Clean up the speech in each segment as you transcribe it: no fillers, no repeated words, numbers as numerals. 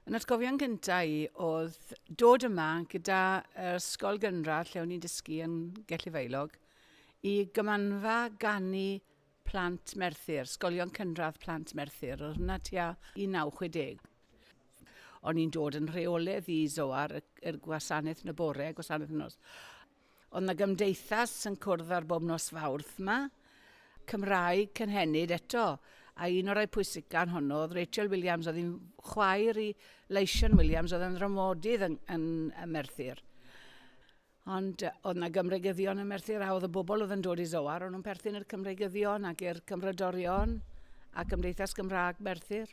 Yn atgofion gynta i oedd dod yma gyda yr ysgol gynradd lle o'n i'n dysgu yn Gellifaelog i gymanfa ganu plant Merthyr, ysgolion cynradd plant Merthyr. Oedd hwnna tua 1960. O'n i'n dod yn rheoledd i Zoar, yr gwasanaeth yn y bore, gwasanaeth yn nos. Oedd 'na gymdeithas yn cwrdd ar bob nos Fawrth 'ma, Cymraeg cynhenid eto, a un o'r rhai pwysica yn honno oedd Rachel Williams, oedd hi'n chwaer i Lysian Williams, oedd yn ddramodydd yn, yn, yn Merthyr. Ond oedd 'na Gymreigyddion yn Merthyr, a oedd y bobl oedd yn dod i Zoar, o'n nhw'n perthyn i'r Cymreigyddion ac i'r Cymrodorion a Cymdeithas Gymraeg Merthyr.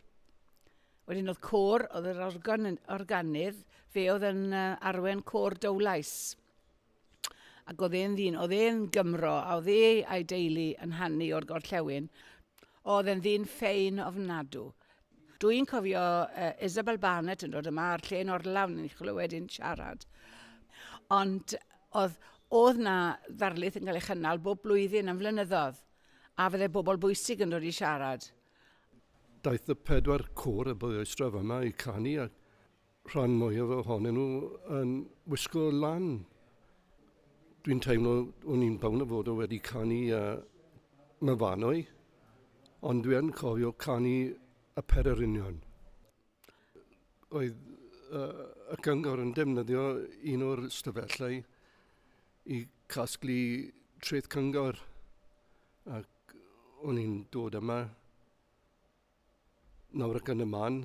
Wedyn oedd côr, oedd yr organ, organydd, fe oedd yn arwen côr Dowlais. Ac oedd e'n ddyn, oedd e'n Gymro, a oedd e a'i deulu yn hanu o'r gorllewin. Oedd e'n ddyn ffein ofnadw. Dwi'n cofio uh, Isabel Barnett yn dod yma a'r lle'n orlawn yn ei chlywed yn siarad. Ond oedd, oedd na ddarlith yn cael ei chynnal bob blwyddyn am flynyddoedd, a fydde bobl bwysig yn dod i siarad. Daeth y pedwar côr y bwrdeistref yma i canu a rhan mwyaf ohonyn nhw yn wisgo lan. Dwi'n teimlo o'n i'n bown o fod o wedi canu uh, Myfanwy, ond dwi yn cofio canu y Pererinion. Oedd uh, y gyngor yn defnyddio un o'r stafellau i casglu treth cyngor ac o'n i'n dod yma nawr ac yn y man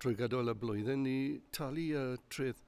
drwy gydol y blwyddyn i talu y treth.